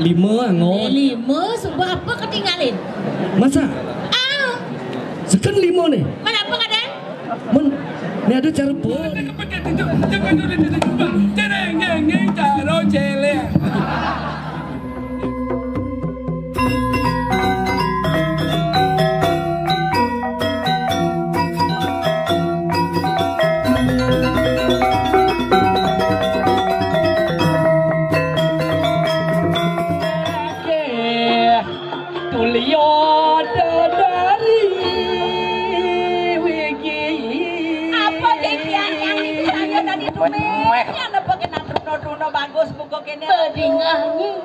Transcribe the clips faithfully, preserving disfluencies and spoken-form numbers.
Lima, angon. Lima, suba apa ketinggalin? Masa? Ah. Seken lima nih. Mana apa kadang? Mun, ini ada cara apa? Cereng, jeng, jeng, cara celek. Tulio dari wigi. Apa deh yang itu saya tadi tuh meh. Yang nepekin atruno-truno bagus buku kene. Tadingahnyi.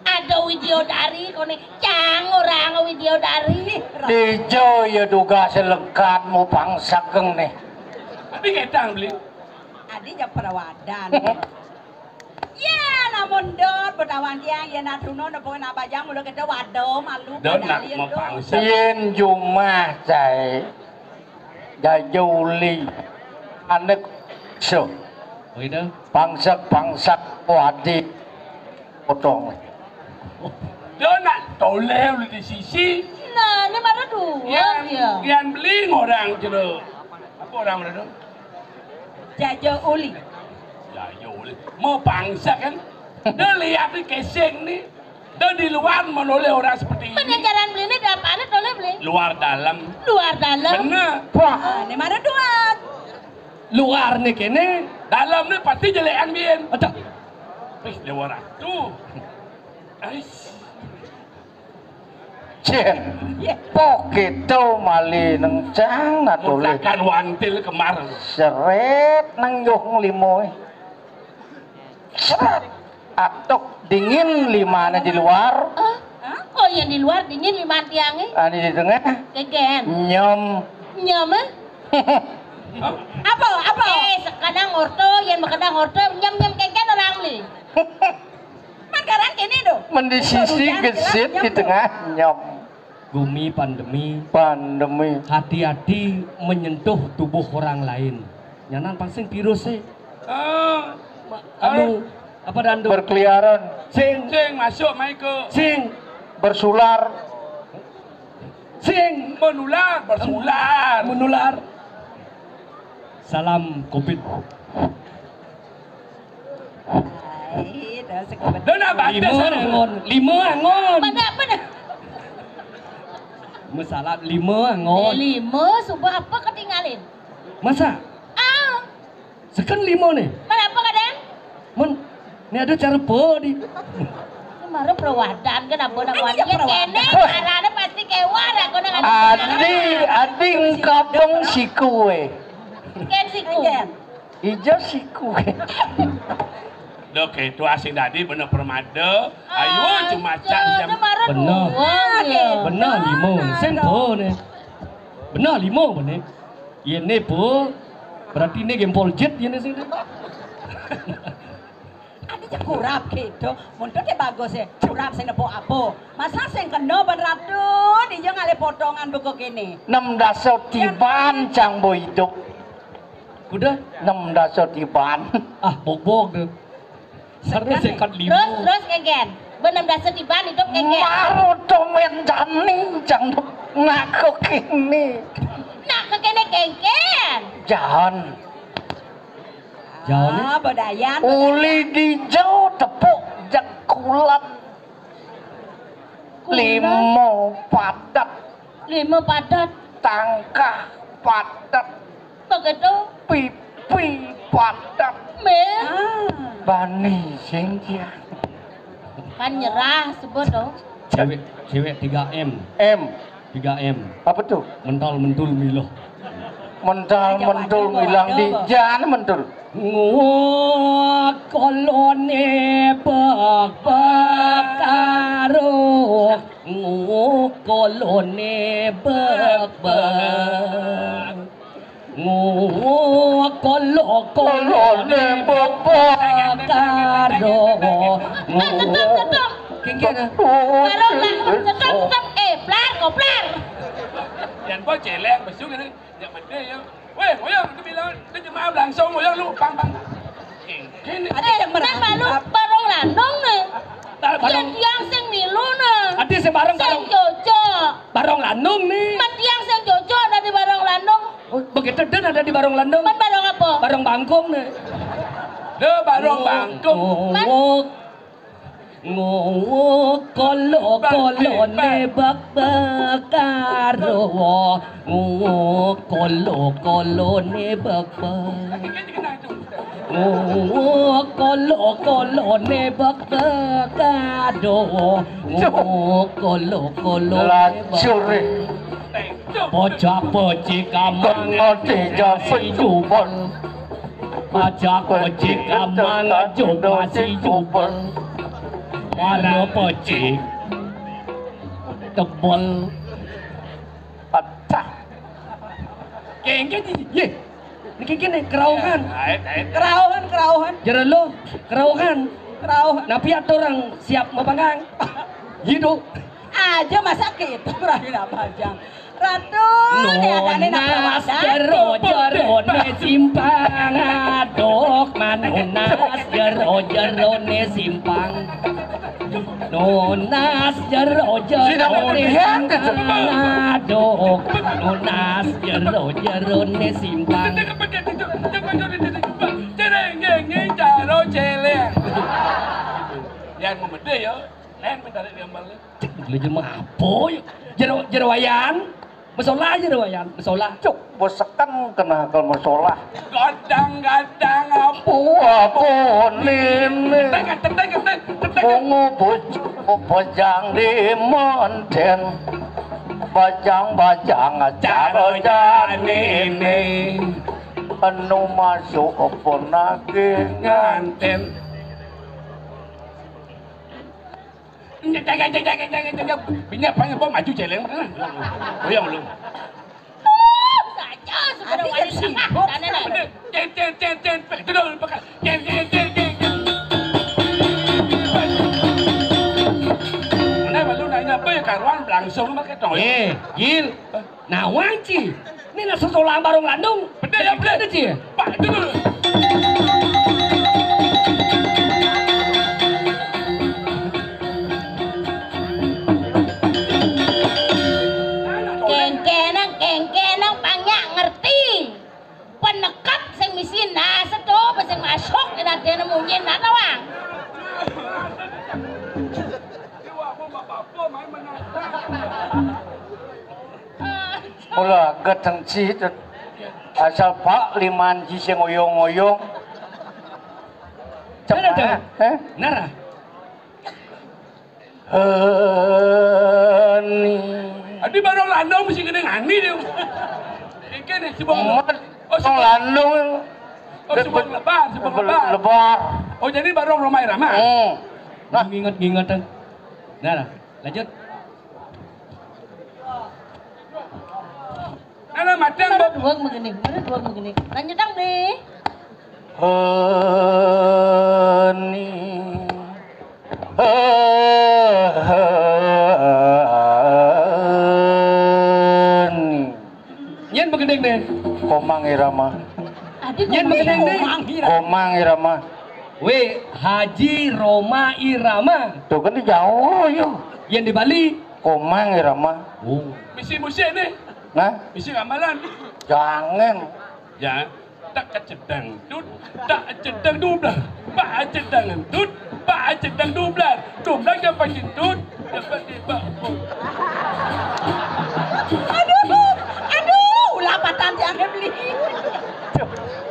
Ada Widiodari kone, cang orang Widiodari. Dijo ya duga selekat mau pangsageng nih. Adi ketang beli. Adi ja perawadan. Ya, namun dot, betawang tiang, ya natruno, nepo nabajang, udah kita wado, malu, dot nak mau pangsa. Yen jumah, cai. Jaja uli. Anek so. Oh, itu? Pangsak, pangsak, wadi. Potong. Dia nak toleh udah di sisi. Nah, ini marah dua. Yang, ya. Yang beli orang jero. Apa orang mana tu? Jaja uli. Jaja uli. Mau pangsa kan? Dia lihat di casing ni. Dia di luar menoleh orang seperti ini. Pengajaran beli ni dah apa ni toleh beli? Luar dalam. Luar dalam. Benar. Wah, ini marah dua. Luar ni kene, dalam ni pasti jelekan bien. Ada. Wis dewa ratu. Ais. Cen. Pok itu mali neng cang natulih. Mutakan wantil kemar. Seret neng yoh limo. Seret. Atok dingin limane di luar. Ah? Oh, yang di luar dingin liman tiangnya. Ane di tengah. Kegen. Nyom. Nyom, eh? Apa? Apa? Eh, sekadang orto, yang sekadang orto, nyem-nyem kegen orang ni. Makaran kene do. Mendisisi gesit di tengah nyom. Gumi pandemi. Pandemi. Hati-hati menyentuh tubuh orang lain. Nyanan pangsing virus sih. Ah, anu, apa dandu? Berkeliaran. Sing. Sing masuk mai ke. Sing. Bersular. Sing. Menular, bersular. Menular. Salam covid. Ai, dah sekebetul. Dah nak baca lima angon. Lima angon. Mana, mana? Masalah lima angon. Eh, lima, suba apa ketinggalin? Masa? Ah. Seken lima ni. Mana apa kadang? Mun, ni ada cara apa di? Mara perawadan kan apa nak wadah? Ya kene, carane pasti kewan aku nak. Adi, adi engkabeng siku eh. Ken siku. Ija siku. Dok, itu asing dadi bener permada. Ayo cuma cak jam. Bener. Bener lima. Sempo ni. Bener lima bener. Ye ne po. Berarti ne gempol jet ye ne sini. Adi je kurap gitu. Muntut ya bagus ya. Kurap sing nepo apa? Masa sing kena ben ratu dia ngalih potongan buku kene. Enam dasa tiban cang bo hidup. Kuda? Enam dasa tiban. Ah, bok-bok tu. Satu sekat lima. Terus, terus kegen. Benam dasa tiban hidup kegen. Maru domen jani jang nak kekini. Nak kekini kengken. Jahan. Jahan. Ah, bedayan. Uli dijau tepuk jekulan. Limo padat. Lima padat. Tangkah padat. Begitu. Pipi padat. Meh. Ah. Bani sing kia. Kan nyerah sebut tu. Cewek, cewek tiga M. M. Tiga M. Apa tu? Mental mentul miloh. Mental mentul milang di jan mentul. Ngukolone bak bak karo. Ngukolone bak bak. Ngokolo kolo ne bapa karo. Tetep, tetep. Kengke dah. Karo lah, tetep, tetep. Eh, plar, koplar. Yang bocah celeng besuk ni. Yang penting ya. Weh, ngoyong tu bilang dia jemaah langsung ngoyong lu pang pang. Kengke ni. Ada yang merah. Malu barong landong ni. Barong. Tiang sing milu nah. Ati sing barong, sing barong. Cocok. Barong Landung nih. Man tiang sing cocok ada di Barong Landung. Oh, begitu dan ada di Barong Landung. Man barong apa? Barong Bangkung nih. Deh, Barong Bangkung. Man. Ngowok kolo-kolone bek-bek karo. Ngowok kolo-kolone bek-bek. Ngowok kolo-kolone bek-bek karo. Ngowok kolo-kolone bek-bek. Lacur, eh. Bocah-bocah kamang. Kena dija sejuban. Bocah-bocah kamang juk masih juban. Para pocik tebel. Pecah. Kengke, ye. Niki kene kerauhan. Kerauhan, kerauhan. Jero lo, kerauhan. Kerauhan. Napi aturang siap mapanggang? Hidup. Aja masa gitu, Raden Abah Jang. Ratu, lihatane nak. Nunas jero-jerone simpang, aduk manunas jero-jerone simpang. Nunas jero-jerone simpang, aduk manunas jero-jerone simpang. Cereng, geng, geng, caro, celeng. Yang memede ya, lain mencari gambar. Cek, lu jelema apa ya? Jero, jero wayan. Mesola aja jero wayan, mesola. Cuk, bosekan kena kalau mesola. Gadang-gadang apa? Apa nini? Tenteng, tenteng, tenteng, tenteng. Bungu boj-, bojang di monten. Bajang-bajang cara janini. Anu masuk apa nagih nganten. Bini apa yang maju celeng? Goyang lu. Saja sudah wali sibuk. Cen, cen, cen, cen. Itu dulu, pekat. Cen, cen, cen, cen, cen. Mana malu nanya apa ya karuan langsung pakai toy. Eh, Gil. Nawang, Ci. Ini nak sekolah bareng Landung. Bener ya, bener. Bener, Ci. Pak, itu dulu. Kengkenang, kengkenang, pang nyak ngerti. Penekap sing misi nah sedo, sing masuk, ina dene munyi nah, tawang. Mula gedeng ci, asal Pak liman ci sing oyong-oyong. Nara, Cak. Heh? Nara. Heni. Adi baru Landung mesti kena ngani dia. Iki nih, si Bong. Mat, oh, si Bong Landung. Oh, si Bong Lebar, si Bong Lebar. Lebar. Oh, jadi baru Rhoma Irama. Hmm. Nah. Nginget-ngingetan. Nah, lanjut. Mana madang, Bob? Dua begini, mana dua begini. Lanjut dong, Bli. Heni. Heni. Yen begedeng deh. Komang Irama. Adi. Yen begedeng deh. Komang Irama. Komang Irama. We, Haji Rhoma Irama. Tuh kan di jauh, yo. Yen di Bali. Komang Irama. Oh. Misi musik nih. Nah? Misi ramalan. Jangan. Ya. Tak kecedang dut, tak cedang dublar. Pak cedang dut, pak cedang dublar. Dublar dapat jentut, dapat tiba. Aduh, aduh, ulah patan tiang beli.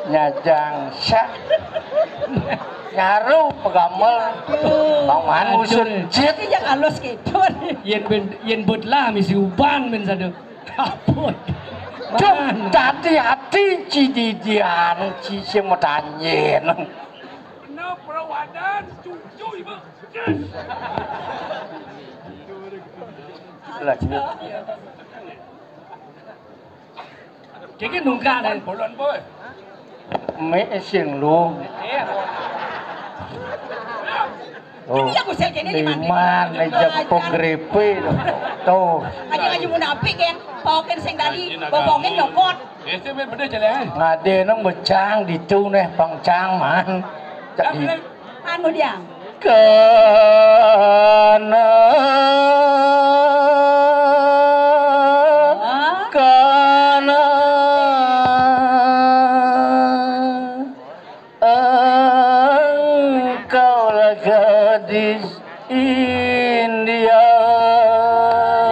Nyajang syak. Nyaru pegamel. Bang Manu. Aduh. Sejit. Iya, halus gitu. Yen ben, yen bot lah misi uban men sadu. Ampun. Cuk, man. Dadi ati ci didian ci sing metanyen. Bener perawanan cucu ibu. Lah, ci. Kiki nungkak deh. Bolon, boy. Mek sing lu. Iya. Oh. Iya, kusel kene di mandi. Liman aja pengrepe. Tuh. Aja aja munafik kan. Poken sing tadi, boboken nyokot. Ese men bener jale, eh. Ngade nang becang ditu neh pangcang man. Cak di. Anu dia. Kana, kana, engkaulah gadis India.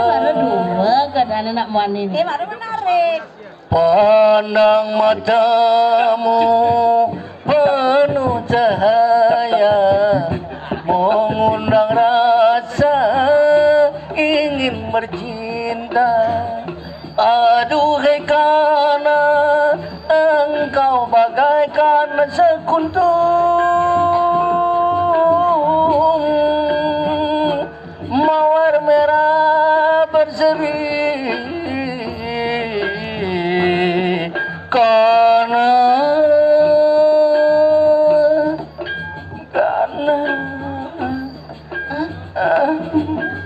Baru dua kan anak muani ini. Ini baru menarik. Pandang matamu penuh cahaya, mengundang rasa ingin bercinta. Aduhai kana, engkau bagaikan sekuntum mawar merah berseri. Kana, kana. Hah?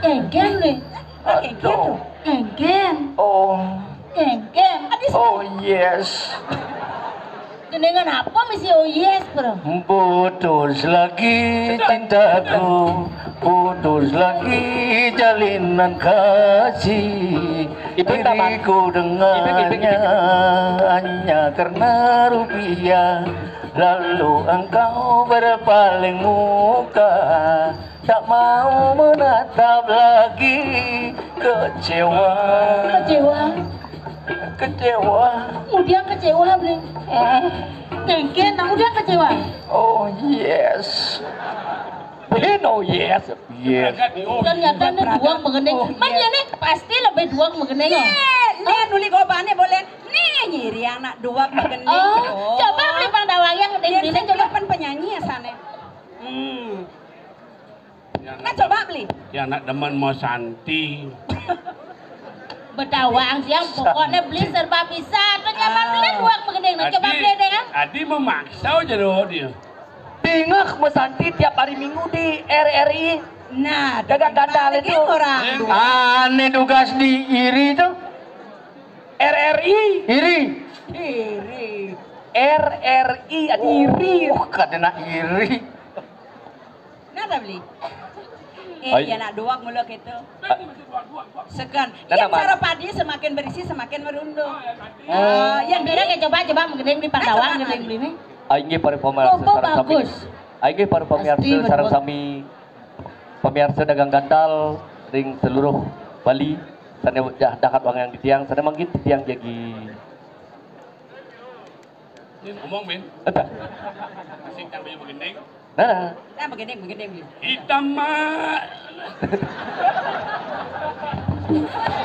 Engken nih. Aduh. Engken. Oh. Engken. Oh, yes. Dengan apa mesti oh yes, bro? Putus lagi cintaku, putus lagi jalinan kasih. Itu taman. Diriku dengannya hanya karena rupiah. Lalu engkau berpaling muka, tak mau menatap lagi. Kecewa. Kecewa. Kecewa. Kemudian kecewa, Bli. Hmm. Engken, nah, kemudian kecewa. Oh, yes. Bli, oh, yes. Yes. Ternyata nih dua mengenai. Oh, man, iya. Ya nih pasti lebih dua mengenai ya. Nih, nih, nuli gobane boleh. Nih, nyiri anak dua mengenai. Oh, coba Bli pang dawang yang penting. Coba penyanyi ya sana. Hmm. Nah, coba Bli. Ya, anak demen mau Santi. Bedawang siang, pokoknya Bli serba bisa. Tuh nyaman Bli, buang begending. Nah, coba Bli deh, kan? Adi memaksa aja loh dia. Bingek mau Santi tiap hari Minggu di R R I. Nah, dagang gandal itu. Orang. Aneh tugas di iri itu. R R I. Iri. Iri. R R I, Adi iri. Oh, kadena iri. Nada Bli. Eh, ya nak duak mulu gitu. Segan. Yang cara padi semakin berisi semakin merunduk. Ah, yang beda kayak coba coba mengedeng di Pandawang mengedeng Bli nih. Aing ge para pemirsa sareng sami. Aing ge para pemirsa sareng sami. Pemirsa dagang gandal ring seluruh Bali. Sana dahat wangian di tiang, sana manggih di tiang jagi. Ini ngomong, Min. Eta. Asik kan baju begending. Nah, nah. Nah, begending, begending, Bli. Hitam mah.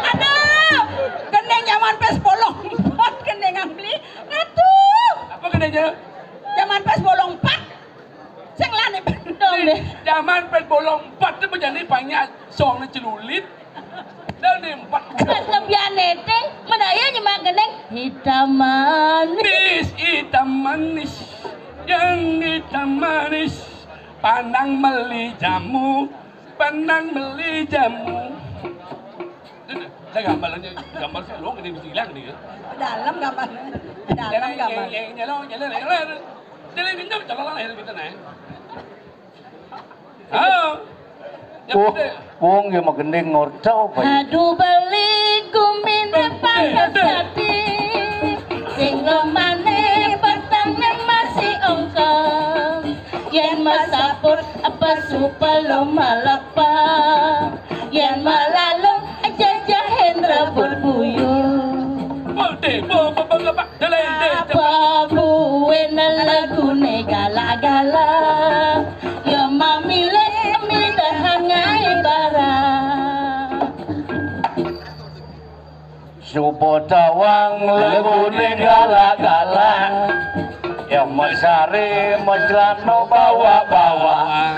Aduh, gending zaman pes bolong empat, gending Bli. Aduh. Apa gendingnya? Zaman pes bolong empat. Sing lani dong deh. Zaman pes bolong empat itu menjadi banyak song celulit. Dan di empat. Lebihan neteng, menaya nyemak gending hitam manis. Hitam manis, yang hitam manis, pandang meli jamu, pandang meli jamu. Ini, saya gambarannya, gambar si Long ini bisa hilang nih ya. Dalam gambar. Dalam gambar. Nyelong, nyelong, nyelong. Jadi minta calon lahir kita nih. Halo. Oh, wong ya mah gending ngorcau bae. Aduh beli gumine pangkes ati. Sing lemane petengnya masih ongkong. Yen masapur apa supelo malepa. Yen malalung jajahen rebut buyung. Apa buin lagune gala-gala. Ya mamile midahan ngai barang. Supo tawang lagune gala-gala. Ya mesare mesrano bawa-bawa.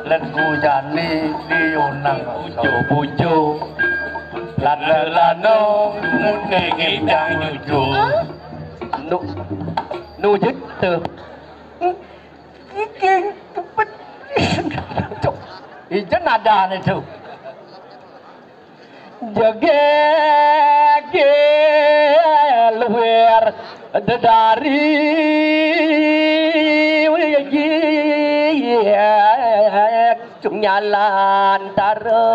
Lagu jani diunang pucu-pucu. Lana-lana ngundeng indang nyucu. Nu, nu jete. Iki cepet. Ijen ada nih tuh. Jegege luar dedari. Nyalantara.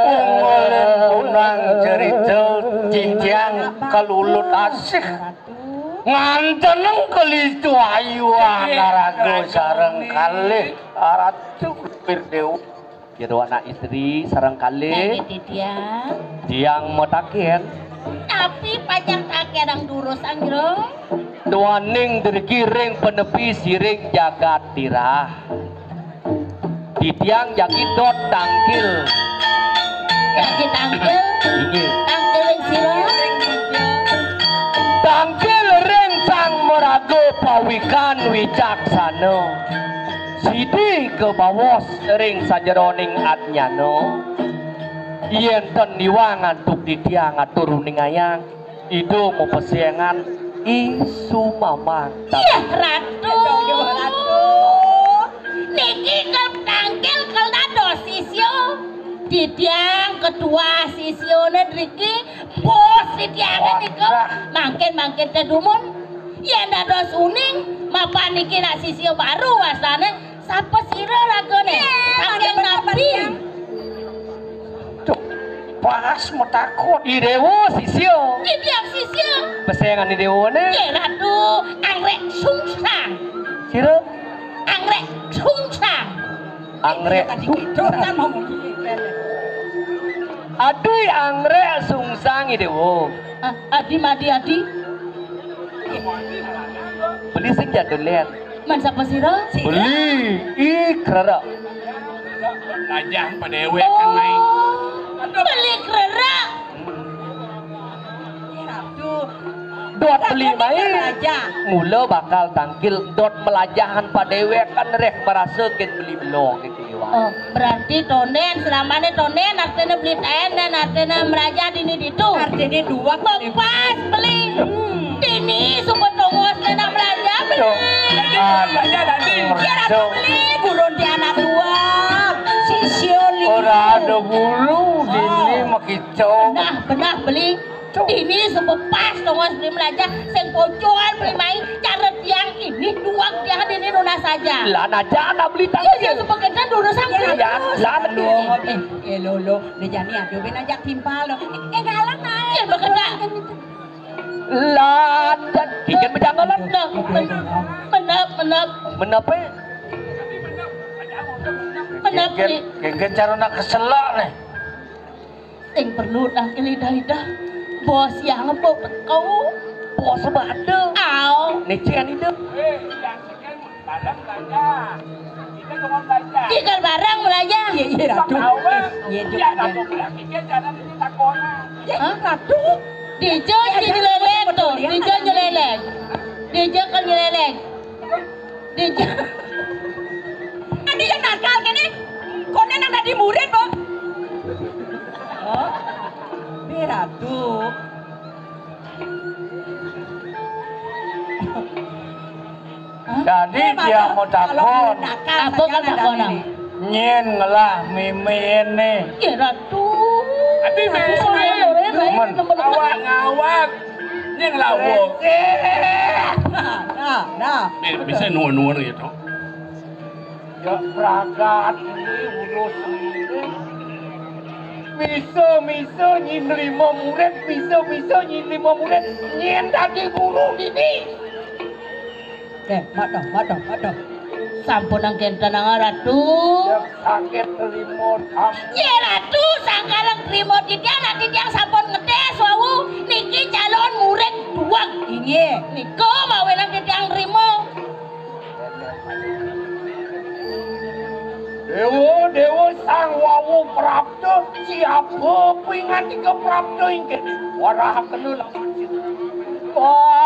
Ungguling punang cerita, jinjang kelulut asih. Nganteneng kelitu ayu anaraga sareng kalih Ratu Pirdewa. Jero anak istri sareng kalih. Nggih, Titiang. Tiang mataken. Tapi pacang takenang durus, Anjro. Duaning driki ring panepi siring jagat tirah. Titiang jagi dot tangkil. Jagi tangkil? Inggih. Tangkil ring sira? Tangkil ring sang maraga pawikan wicaksana. Sidi kabaos ring sajeroning adnyana. Yén ten iwang antuk titiang atur uningayang. Ida mapesengan I Sumamang. Yah, Ratu. Niki kal tangkil kal dados sisya. Titiang ketua sisyané driki, bos titiangé nika. Mangkin-mangkin té dumun. Yén dados uning, mapan niki nak sisya baru wastané. Sapa sira ragané? Saking napi? Duh, pas matakon. I Déwa sisya. Titiang sisya. Pesengan I Déwané. Nggih, Ratu, Anggrek Sungsang. Sira? Anggrek Sungsang. Anggrek Sungsang. Adi Anggrek Sungsang, I Déwa. Ah, adi madi adi. Beli sing jadul, Lén. Man sapa sira? Beli. Ih, krerek. Lajah padéwék kan, Mai. Oh, beli krerek. Dot beli, Mai. Mula bakal tangkil dot melajahan padéwék kan, réh marasa kén beli belo gitu, Iwan. Oh. Berarti tondén, selamané tondén, artiné beli taén, dan artiné melajar dini ditu. Artiné dua kali. Pas beli. Hmm. Dini suba tongos nak melajar beli. Tuh. Aduh. Belajar, Dadi. Kira tuh beli, gurun di anak dua. Sisya li. Ora ada bulu, dini makicau. Nah, benar beli. Dini suba pas tongos beli melajar, sing pocoan beli main, cara tiang ini, duang tiang dini nunas saja. Lah, naja anak beli tak. Iya, suba kita durus sama. Iya, lah, eh, eh, lo, lo, né jani aduh, ben ajak timpal, lo. Eh, eh, ngalah, Mai. Iya, bekerja. Lah, dan kikan bejang ngalah. Nah, menep, menep. Menep, eh? Menep, kikan, kikan cara nak keselak, nih. Sing perlu nang ida-ida. Bos yang apa teko? Bos bada. Ao. Necean ida. Tiga barang belajar. Iya, iya, Ratu. Iya, iya, juga. Hah? Ratu. Dija nyelelek tuh. Dija nyelelek. Dija kan nyelelek. Dija. Adi yang nakal kéné. Koné nang dadi murid, Bu. Oh. Bi Ratu. Hah? Dadi dia mau takon. Apa kan takonan? Nyén ngelah miminé. Ya, Ratu. Adi miminé. Men. Awak ngawak. Nyén ngelah wong. Nah, nah. Bisa nuwun-nuwun gitu. Ya pragat ini urus ini. Misa-misa nyi nrima murid, misa-misa nyi nrima murid, nyén dadi guru dini. Eh, madoh, madoh, madoh. Sampun angkéntenang, Ratu. Ya sakit terima. Ya, Ratu, sangkalang terima titiang, nak titiang sampun ngetes wau niki calon murid duweg. Inggih. Nika mawinan titiang nrima. Déwa, déwa sang wawu prapta, siapa kuwi ngandika prapta ingkih? Warah kena lawan sira. Wah,